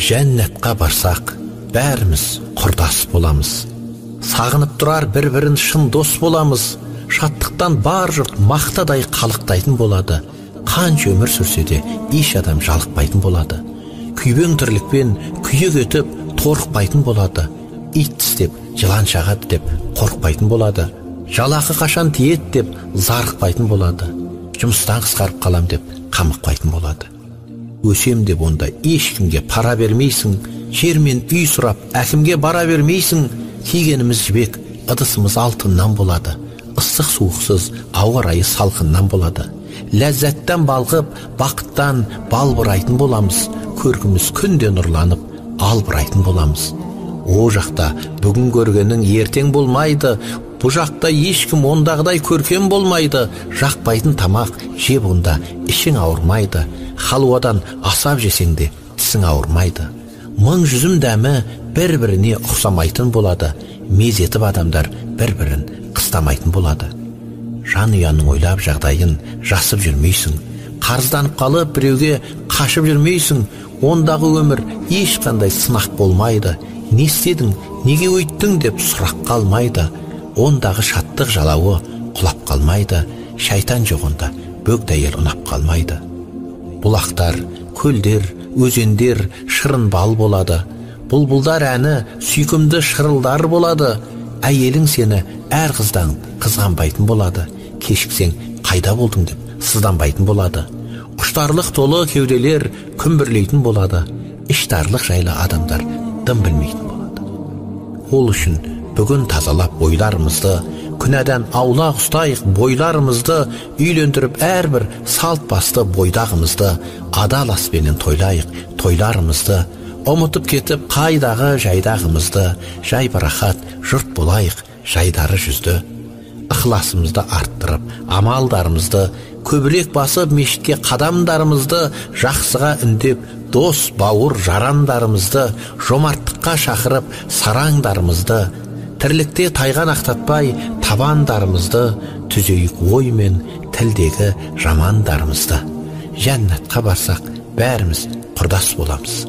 Жәннатқа барсақ, бәріміз құрдас боламыз. Сағынып тұрар бір-бірін шын дос боламыз. Шаттықтан бар жұрт мақтадай қалықтайтын болады. Қанша өмір сүрсе де еш адам жалықпайтын болады. Күйбең тірлікпен күйік етіп торықпайтын болады. Ит тістеп жылан шағады деп қорықпайтын болады. Жалақы қашан тиеді деп зарықпайтын болады. Жұмыстан қысқарып қалам деп қамықпайтын болады. Өсем деп онда ешкімге пара бермейсің, жер мен үй сұрап әкімге бара бермейсің. Кигеніміз жібек, ыдысымыз алтыннан болады. Ыстық суықсыз, ауа райы салқыннан болады. Ләззаттан балқып, бақыттан балбырайтын боламыз. Көркіміз күнде нұрланып, албырайтын боламыз. О жақта бүгін көргенің ертең болмайды. Бұ жақта ешкім ондағыдай көркем болмайды. Жақпайтын тамақ жеп онда ішің ауырмайды. Халуадан асап жесең де тісің ауырмайды. Мың жүзім дәмі бір-біріне ұқсамайтын болады. Мезетіп адамдар бір-бірін қыстамайтын болады. Жанұяның ойлап жағдайын жасып жүрмейсің. Қарызданып қалып біреуге қашып жүрмейсің. Ондағы өмір ешқандай сынақ болмайды. Не істедің, неге өйттің деп сұрақ қалмайды. Ондағы шаттық жалауы құлап қалмайды. Шайтан жоқ онда, бөгде әйел ұнап қалмайды. Бұлақтар, көлдер, өзендер шырын бал болады. Бұлбұлдар әні сүйкімді шырылдар болады. Әйелің сені әр қыздан қызғанбайтын болады. Кешіксең қайда болдың деп сызданбайтын болады. Құштарлық толы кеуделер күмбірлейтін болады. Іштарлық жайлы адамдар дым білмейтін болады. Ол үшін бүгін тазалап бойларымызды, күнәдан аулақ ұстайық бойларымызды, үйлендіріп әрбір салт басты бойдағымызды, адал аспенен тойлайық тойларымызды, ұмытып кетіп қайдағы жайдағымызды, жайбарақат жұрт болайық жайдары жүзді. Ықыласымызды арттырып, амалдарымызды, көбірек басып мешітке қадамдарымызды, жақсыға үндеп дос бауыр жарандарымызды, жомарттыққа шақырып сараңдарымызды, тірлікте тайған ақтатпай табандарымызды, түзейік ой мен тілдегі жамандарымызды. Жәннатқа барсақ, бәріміз құрдас боламыз.